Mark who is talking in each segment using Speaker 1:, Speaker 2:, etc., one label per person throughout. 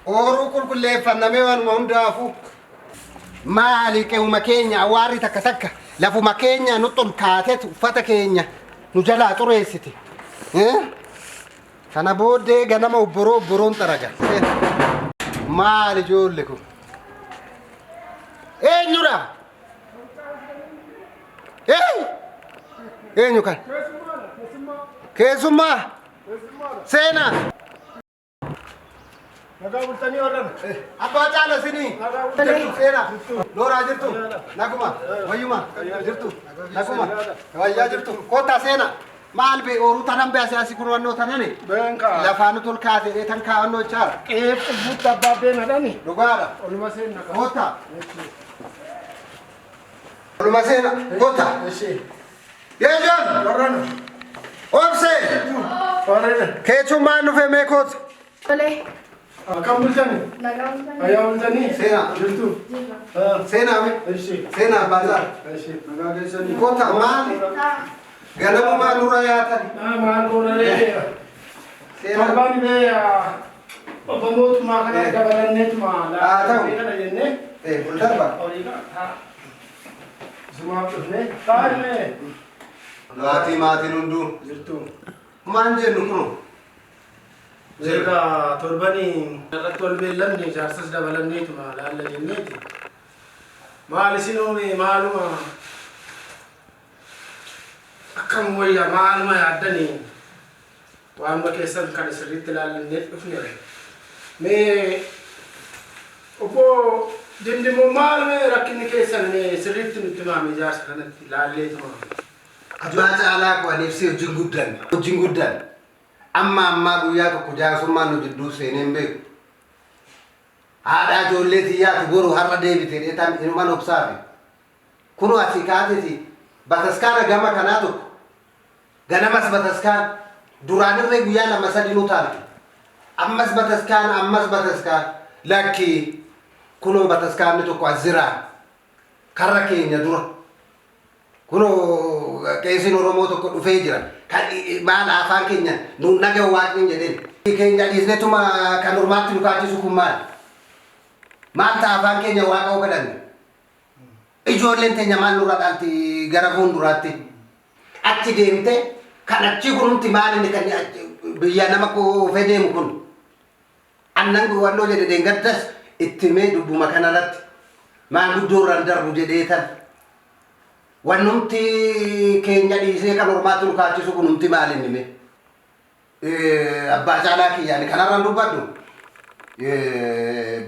Speaker 1: Ooruu qulqulleeffannamee waanuma hundaafuu. Maali qe'uma keenya awwaarri takka takka lafuma keenya nutti ol kaatetu uffata keenya nu jalaa xureessite. Eh? Kana booddee ganama obboroo obboroon xaraga. Maali ijoollee kun? Eenyudha? Eenyu? Eenyu kan? Keessummaa? Seenaa?
Speaker 2: Nagaa bultanii warran.
Speaker 1: Abbaa caala sinii. Jirtu seenaa. Nooraa jirtu. Naguma. Wayyuma. Jirtu. Naguma. Wayyaa jirtu. Kottaa seenaa. Maal bee ooruu tanan bee asii asii kun wannoo tanani.
Speaker 2: Beenka.
Speaker 1: Lafaa nu tol kaasee tan kaa'annoo jechaadha.
Speaker 2: Qe'ee cubbuutti abbaa beenadhani.
Speaker 1: Dhugaadha.
Speaker 2: Oluma seenna qaba.
Speaker 1: Kottaa. Oluma seena. Kottaa.
Speaker 2: Ishee.
Speaker 1: Yeejoon.
Speaker 2: Warran.
Speaker 1: Obsee.
Speaker 2: Warran.
Speaker 1: Keessummaan dhufe mee koota.
Speaker 3: Tole,
Speaker 2: Akkam bultani?
Speaker 3: nagaa bultanii?
Speaker 2: Fayyaa bultanii?
Speaker 1: Seenaa.
Speaker 2: Jirtu.
Speaker 3: Jirra.
Speaker 1: Seenaa mee.
Speaker 2: Ishee.
Speaker 1: Seenaa abbaa caala.
Speaker 2: Ishee. Nagaa keessanii.
Speaker 1: Kottaa maali?
Speaker 3: Taa.
Speaker 1: Ganamumaa nurra yaatan.
Speaker 2: Maal goonaree?
Speaker 1: Seenaa.
Speaker 2: Torbaan bee obbo mootummaa kana dabalanneetuma
Speaker 1: Haa ta'u.
Speaker 2: kana jennee.
Speaker 1: Eh, ol darba.
Speaker 2: Olii haa. Isumaaf dhufnee. Taa'illee.
Speaker 1: Maatii maatiin hunduu.
Speaker 2: Jirtu.
Speaker 1: Maan jennu kunoo.
Speaker 2: Erga torbanii irratti wal beellamne ijaarsas dabalanneetuma laalla jenneeti. Maal isin uume maaluma akkam wayya maaluma yaaddanii waanuma keessan kan sirriitti ilaallannee dhufne. Mee obbo Dindimoo maal mee rakkinni keessan mee sirriitti nutti himaame ijaarsa kanatti laalleetuma.
Speaker 1: Abbaa caalaa koo ani ibsee hojiin guddaan hojiin guddaan amma ammaa guyyaa tokko jaarsummaan nu jidduu seenee hin beeku. Haadha ijoollee tiyyaati boru har'a deebite dheetaan inuman obsaafi. Kunoo asii kaateti bataskaana gama kanaa tokko ganamas bataskaan duraan irree guyyaa lama sadi nu taaltu. Ammas bataskaan ammas bataskaan lakki kunoo bataskaanni tokko as jira karra keenya dura. Kunoo qeesiin Oromoo tokko dhufee jira. Kan maal afaan keenya nu naga waaqni jedheen. Keenya dhiisnetuma kan ormaatti nu kaachisu kun maal? Maal ta'a afaan keenya waaqa hoo kadhanne? Ijoolleen teenya maal nurra dhaalti gara fuulduraatti? Achi deemte kan achii kunumti maal inni kan biyya nama oofee deemu kun? Annan wannoo jedhe deengaddas itti himee dubbuma kanarratti maanguddoo irraan darbu jedhee tan. Wannumti keenya dhiisee kan ormaatti nu kaachisu kunumti maal inni mee? Abbaa caalaa kiyyaani kanarraan dubbadhu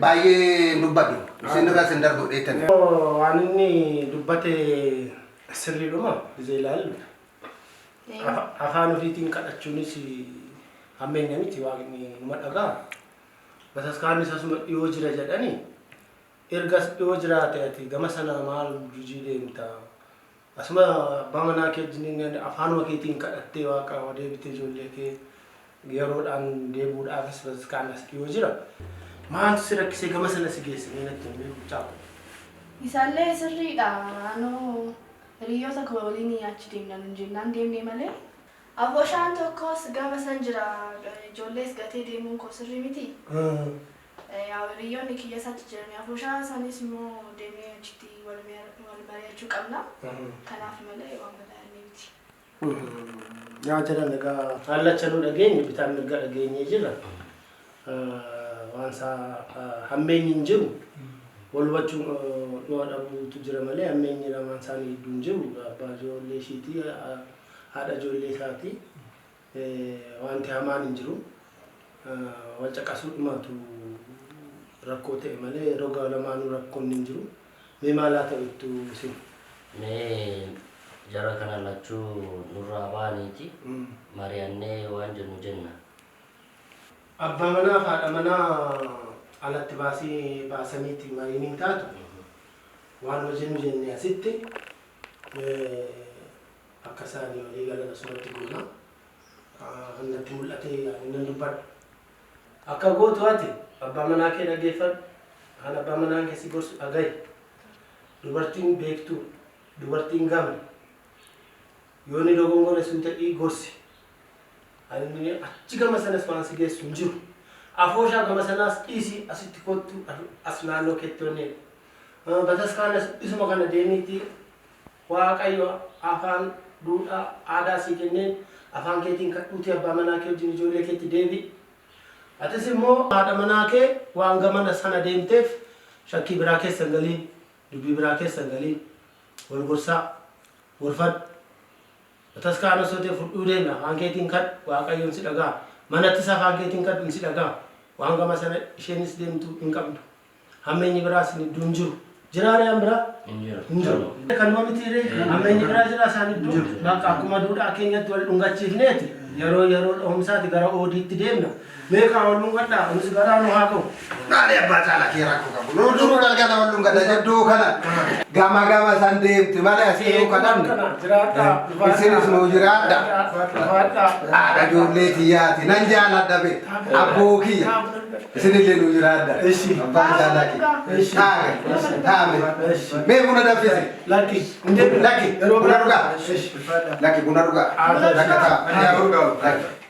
Speaker 1: baay'ee hin dubbadhu isin irra isin darbu dheettani.
Speaker 2: Waan inni dubbate sirriidhuma gisee ilaallu. Afaan ofiitiin kadhachuunis hammeenya miti waaqni numa dhagaa. Bataskaannis asuma dhiyoo jira jedhani erga as dhiyoo jiraate ati gama sana maal hojii deemta? Asuma abbaa manaa kee wajjin afaanuma keetiin kadhattee waaqa deebitee ijoollee kee yeroodhaan deebi'uudhaafis bataskaan as dhiyoo jira. Maaltu si rakkisee gama sana si geesse mee natti himi mucaa?
Speaker 3: Isaallee sirriidha. Anoo hiriyoota koo waliin achi deemna nun jennaan deemne malee. Abooshaan tokkos gama san jira. Ijoollees gatee deemuun koo sirrii miti. Yaa hiriyoonni kiyyas achi jiran. Abooshaa sanis immoo deemnee achitti wal mari'achuu qabna. Kanaaf malee waan badaa inni miti.
Speaker 2: Yaa jedhan egaa haallacha nu dhageenye bitaan mirga dhageenyee jirra. Waan isaa hammeenyi hin jiru. Wal hubachuu dhuma dhabuutu jira malee hammeenyi lamaan isaanii gidduu hin jiru. Abbaa ijoollee ishiiti, haadha ijoollee isaati. Wanti hamaan hin jiru. Wal caqasuu dhumatu rakkoo ta'e malee roga lamaanuu rakkoon hin jiru. Mee maal haa ta'u ittu isin?
Speaker 4: Mee jara kana lachuu nurraa baaniiti mari'annee waan jennu jenna.
Speaker 2: Abbaa manaa fi haadha manaa alatti baasii baasaniiti mariin hin taatu. Waan hojjennu jenne asitti akka isaanii walii galan asumatti goona. Natti mul'ate ani nan dubbadha. Akka gootu ati abbaa manaa kee dhaggeeffadhu. Kan abbaa manaan kee si gorsu dhagahi. Dubartiin beektuu, dubartiin gamne. Yoo inni dogongore suuta dhii gorsi. Ani achi gama sanas waan si geessu hin jiru. Afooshaa gama sanaas dhiisii asitti kottu as naannoo keetti onnee. Bataskaanas isuma kana deemiitii Waaqayyo afaan duudhaa aadaa sii kenneen afaan keetiin kadhuutii abbaa manaa kee wajjin ijoollee keetti deebi'i. Atis immoo haadha manaa kee waan gamana sana deemteef shakkii biraa keessa hin galiin, dubbii biraa keessa hin galiin. Wal gorsaa, gorfadhu. Bataskaana osoo ta'e fudhuu deemi afaan keetiin kadhu Waaqayyoon si dhaga'a. Manattis afaan keetiin kadhu hin si dhaga'a. Waan gama sana isheenis deemtu hin qabdu. Hammeenyi biraas isin idduu hin jiru. Jiraa ree an biraa?
Speaker 4: Hin jiru.
Speaker 2: Hin jiru. Kanuma miti ree? Hammeenyi biraa jiraa isaan idduu? Bakka akkuma duudhaa keenyatti wal dhungachiifneeti yeroo yeroo dhahumsaati gara oodiitti deemna. Mee kaa wal dhungadhaa kunis garaa nu haa ga'u.
Speaker 1: Maali abbaa caalaa kee rakkoo qabu. Nu duruu galgala wal dhungata jidduu kana gama gama san deemti malee asii yoo kadhanne.
Speaker 2: Jiraadhaa.
Speaker 1: Isinis nuu jiraadha.
Speaker 2: Ulfaadhaa.
Speaker 1: Haadha ijoollee tiyyaati nan jaaladha be abboo kiyya. Isinillee nuu jiraadha.
Speaker 2: Eshi.
Speaker 1: Abbaan caalaa kiyya.
Speaker 2: Eshi.
Speaker 1: Taame taame.
Speaker 2: Eshi.
Speaker 1: Mee buna danfisi.
Speaker 2: Lakki. Hin deebiin.
Speaker 1: Lakki
Speaker 2: Yeroo
Speaker 1: buna
Speaker 2: biraa.
Speaker 1: dhugaa.
Speaker 2: Eshi.
Speaker 1: Lakki buna dhugaa.
Speaker 2: Haa ta'u.
Speaker 1: Lakka taa. Lakki.